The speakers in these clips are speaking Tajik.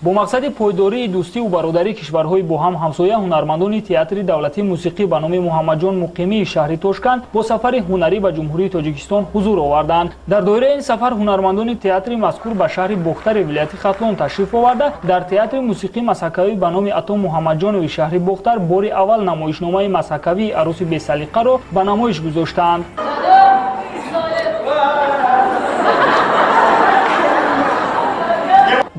Бо мақсади пойдории дӯстиву бародарии кишварҳои бо ҳам ҳамсоя, ҳунармандони театри давлатии мусиқӣ ба номи Муҳаммадҷон Муқимии шаҳри Тошканд бо сафари ҳунарӣ ба Ҷумҳурии Тоҷикистон ҳузур оварданд. Дар доираи ин сафар ҳунармандони театри мазкур ба шаҳри Бохтари вилояти Хатлон ташриф оварда, дар театри мусиқӣ масҳакавӣ ба номи Ато Муҳаммадҷонови шаҳри Бохтар бори аввал намоишномаи масҳакавии «Арӯси бесалиқаро» ба намоиш гузоштаанд.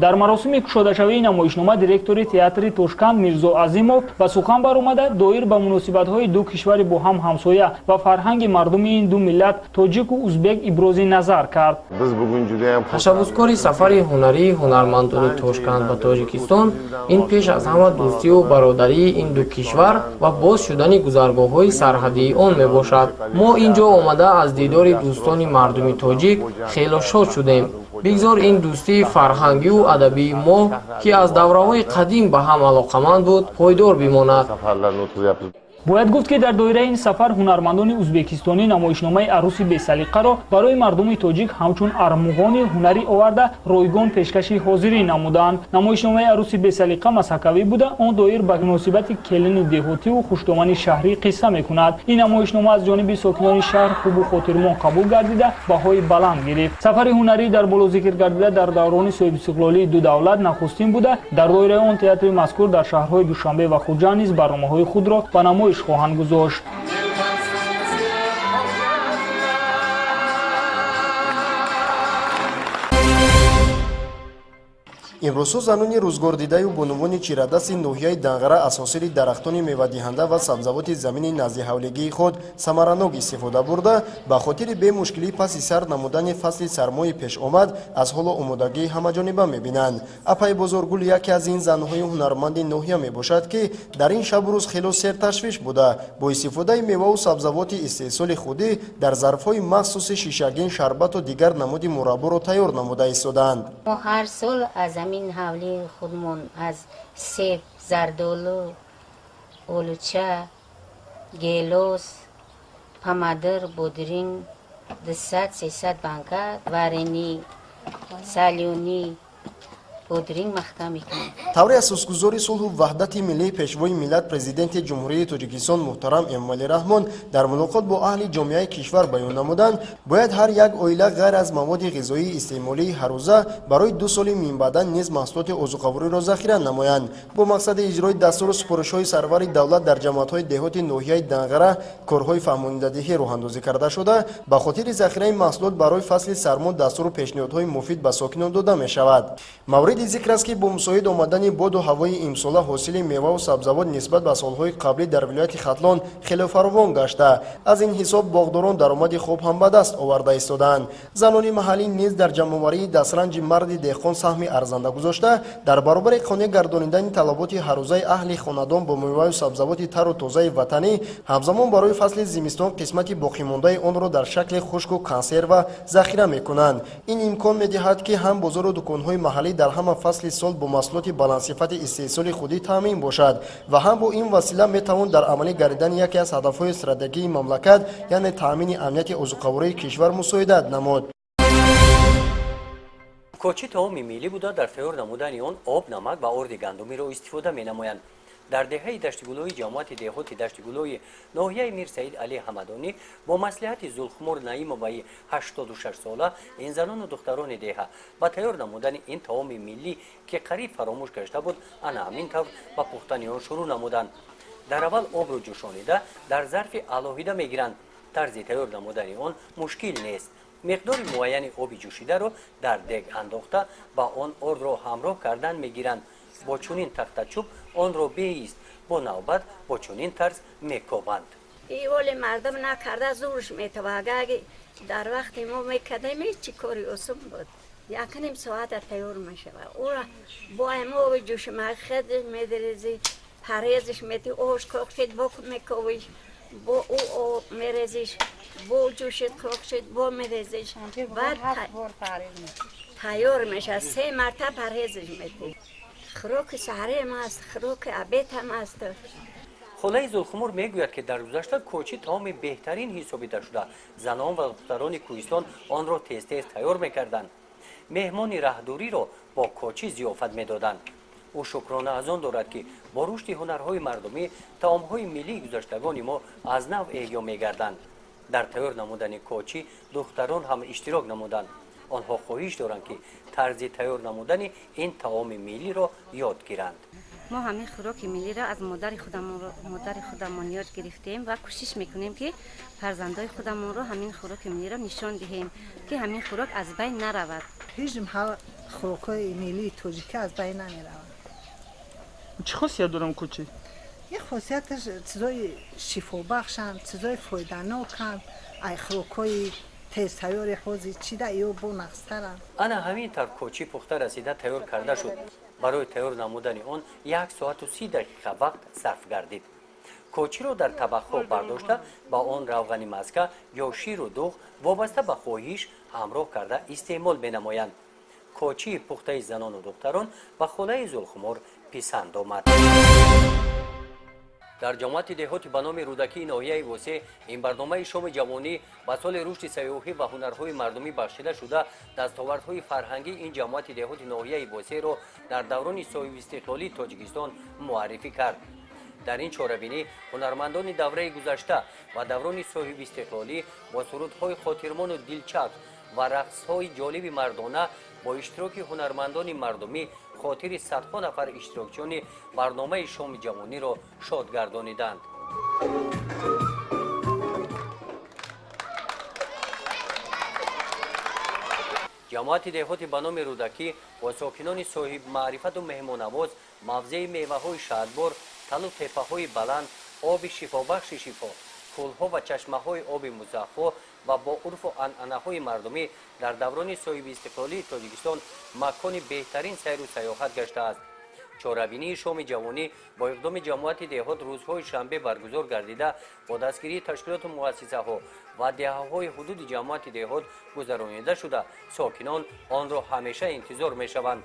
Дар маросими кушодашавии намоишнома директори театри Тошканд Мирзо Азимов ба сухан баромада, доир ба муносибатҳои ду кишвари бо ҳам ҳамсоя ва фарҳанги мардуми ин ду миллат, тоҷику узбек, ибрози назар кард. Ташаббускори сафари ҳунарии ҳунармандони Тошканд ба Тоҷикистон ин пеш аз ҳама дӯстию бародарии ин ду кишвар ва боз шудани гузаргоҳҳои сарҳадии он мебошад. Мо ин ҷо омада аз дидори дӯстони мардуми тоҷик хело шод шудем. Бигзор ин дӯстии фарҳангию адабии мо, ки аз давраҳои қадим ба ҳам алоқаманд буд, пойдор бимонад. Бояд гуфт, ки дар доираи ин сафар ҳунармандони узбекистонӣ намоишномаи «Арӯси бесалиқаро» барои мардуми тоҷик ҳамчун армуғони ҳунарӣ оварда, ройгон пешкаши ҳозирӣ намуданд. Намоишномаи «Арӯси бесалиқа» масҳакавӣ буда, он доир ба муносибати келини деҳотиву хушдомани шаҳрӣ қисса мекунад. Ин намоишнома аз ҷониби сокинони шаҳр хубу хотирмон қабул гардида, баҳои баланд гирифт. Сафари ҳунарӣ дар боло зикр гардида дар даврони соҳибистиқлолии ду давлат нахустин буда, дар доираи он театри мазкур дар шаҳрҳои Душанбе ва Хуҷанд низ барномаҳои худро ба намоиш хоҳанд гузошт. Имрӯзҳо занони рӯзгордидаю бонувони чирадасти ноҳияи Данғара аз ҳосили дарахтони мевадиҳанда ва сабзавоти замини наздиҳавлигии худ самаранок истифода бурда, ба хотири бемушкилӣ паси сар намудани фасли сармои пешомад аз ҳоло омодагии ҳамаҷониба мебинанд. Апаи Бозоргул яке аз ин занҳои ҳунарманди ноҳия мебошад, ки дар ин шабу рӯз хело серташвиш буда, бо истифодаи меваву сабзавоти истеҳсоли худӣ дар зарфҳои махсуси шишагин шарбату дигар намуди мурабборо тайёр намуда истодаанд. Ҳар сол аз ҳамин ҳавлии худмон аз себ, зардолу, олуча, гелос, помидор, бодринг 200-300 банка варени, солёни бодринг маҳкам мекунем. Таври асосгузори сулҳу ваҳдати миллии, Пешвои миллат, Президенти Ҷумҳурии Тоҷикистон муҳтарам Эмомалӣ Раҳмон дар мулоқот бо аҳли ҷомеаи кишвар баён намуданд, бояд ҳар як оила ғайр аз маводи ғизоии истеъмолии ҳаррӯза барои 2 соли минбаъда низ маҳсулоти озуқавориро захира намоянд. Бо мақсади иҷрои дастуру супоришҳои сарвари давлат дар ҷамоатҳои деҳоти ноҳияи Данғара корҳои фаҳмонидадиҳӣ роҳандозӣ карда шуда, ба хотири захираи маҳсулот барои фасли сармо дастуру пешниҳодҳои муфид ба сокинон дода мешавад. Мавриди зикр аст, ки бо мусоид омадани боду ҳавои имсола ҳосили меваву сабзавот нисбат ба солҳои қаблӣ дар вилояти Хатлон хеле фаровон гашта, аз ин ҳисоб боғдорон даромади хуб ҳам ба даст оварда истодаанд. Занони маҳаллӣ низ дар ҷамъоварии дастранҷи марди деҳқон саҳми арзанда гузошта, дар баробари қонеъ гардонидани талаботи ҳаррӯзаи аҳли хонадон бо меваю сабзавоти тару тозаи ватанӣ, ҳамзамон барои фасли зимистон қисмати боқимондаи онро дар шакли хушку консерва захира мекунанд. Ин имкон медиҳад, ки ҳам бозору дуконҳои маҳаллӣ дар ҳама фасли сол бо маҳсулоти баландсифати истеҳсоли худӣ таъмин бошад ва ҳам бо ин васила метавон дар амалӣ гардидани яке аз ҳадафҳои стратегии мамлакат, яъне таъмини амнияти озуқавории кишвар, мусоидат намуд. Кочи таоми миллӣ буда, дар тайёр намудани он об, намак ва орди гандумиро истифода менамоянд. Дар деҳаи Даштигулои ҷамоати деҳоти Даштигулои ноҳияи Мирсаид Али Ҳамадонӣ бо маслиҳати Зулхумор Наимоваи 86 сола ин занону духтарони деҳа ба тайёр намудани ин таоми миллӣ, ки қариб фаромӯш гашта буд, ана ҳамин тавр ба пухтани он шурӯъ намуданд. Дар аввал обро ҷӯшонида, дар зарфи алоҳида мегиранд. Тарзи тайёр намудани он мушкил нест. Миқдори муайяни оби ҷӯшидаро дар дег андохта, ба он ордро ҳамроҳ кардан мегиранд. Бо чунин тахтачӯб онро беист, бо навбат, бо чунин тарз мекобанд. Оли мардум накарда зурш метава. Агаги дар вақти мо мекардем, ҳечи кори осон буд, якним соата тайёр мешава. Ура бо оби ҷӯшима хед медрези, парезиш мети, ош кохшид, бо мековиш, бо ӯ об мерезиш, бо ҷӯшид, кохшид, бо мерезиш, баъд тайёр мешавад. Се марта парезиш мети. Хӯроки саҳарем аст, хӯроки обед ҳам аст. Холаи Зулхумур мегӯяд, ки дар гузашта кочи таоми беҳтарин ҳисобида шуда, занон ва духтарони кӯҳистон онро тез тез тайёр мекарданд, меҳмони раҳдуриро бо кочӣ зиёфат медоданд. Ӯ шукрона аз он дорад, ки бо рушди ҳунарҳои мардумӣ таомҳои миллии гузаштагони мо аз нав эҳё мегарданд. Дар тайёр намудани кочӣ духтарон ҳам иштирок намуданд. Онҳо хоҳиш доранд, ки тарзи тайёр намудани ин таоми миллиро ёд гиранд. Мо ҳамин хӯроки миллиро аз модари худамон ёд гирифтем ва кӯшиш мекунем, ки фарзандои худамонро ҳамин хӯроки миллиро нишон диҳем, ки ҳамин хӯрок аз байн наравад. Ҳеҷ маҳал хӯрокҳои миллии тоҷикӣ аз байн намераванд. Чӣ хосият дорам кӯчӣ? Ин хосияташ чизои шифобахшанд, чизои фоиданоканд. Ай хӯрокҳои тезтайёри ҳозир чида ё бо нақстаранд. Ана ҳамин тавр кочӣ пухта расида тайёр карда шуд. Барои тайёр намудани он 1 соату 30 дақиқа вақт сарф гардид. Кочиро дар табақҳо бардошта, ба он равғани маска ё ширу дуғ вобаста ба хоҳиш ҳамроҳ карда истеъмол менамоянд. Кочии пухтаи занону духтарон ба холаи Зулхумор писанд омад. Дар ҷамоати деҳоти ба номи Рӯдакии ноҳияи Восеъ ин барномаи шоми ҷавонӣ ба соли рушди сайёҳӣ ва ҳунарҳои мардумӣ бахшида шуда, дастовардҳои фарҳангии ин ҷамоати деҳоти ноҳияи Восеъро дар даврони соҳибистиқлолии Тоҷикистон муаррифӣ кард. Дар ин чорабинӣ ҳунармандони давраи гузашта ва даврони соҳибистиқлолӣ бо сурудҳои хотирмону дилчасп ва рақсҳои ҷолиби мардона бо иштироки ҳунармандони мардумӣ хотири садҳо нафар иштирокчиёни барномаи шоми ҷавониро шод гардониданд. Ҷамоати деҳоти ба номи Рӯдакӣ бо сокинони соҳибмаърифату меҳмоннавоз, мавзеи меваҳои шаҳдбор, талу теппаҳои баланд, оби шифобахши шифо, кӯлҳо ва чашмаҳои оби музаффо ва бо урфу анъанаҳои мардумӣ дар даврони соҳибистиқлолии Тоҷикистон макони беҳтарин сайру сайёҳат гаштааст. Чорабинии шоми ҷавонӣ бо иқдоми ҷамоати деҳот рӯзҳои шанбе баргузор гардида, бо дастгирии ташкилоту муассисаҳо ва деҳаҳои ҳудуди ҷамоати деҳот гузаронида шуда, сокинон онро ҳамеша интизор мешаванд.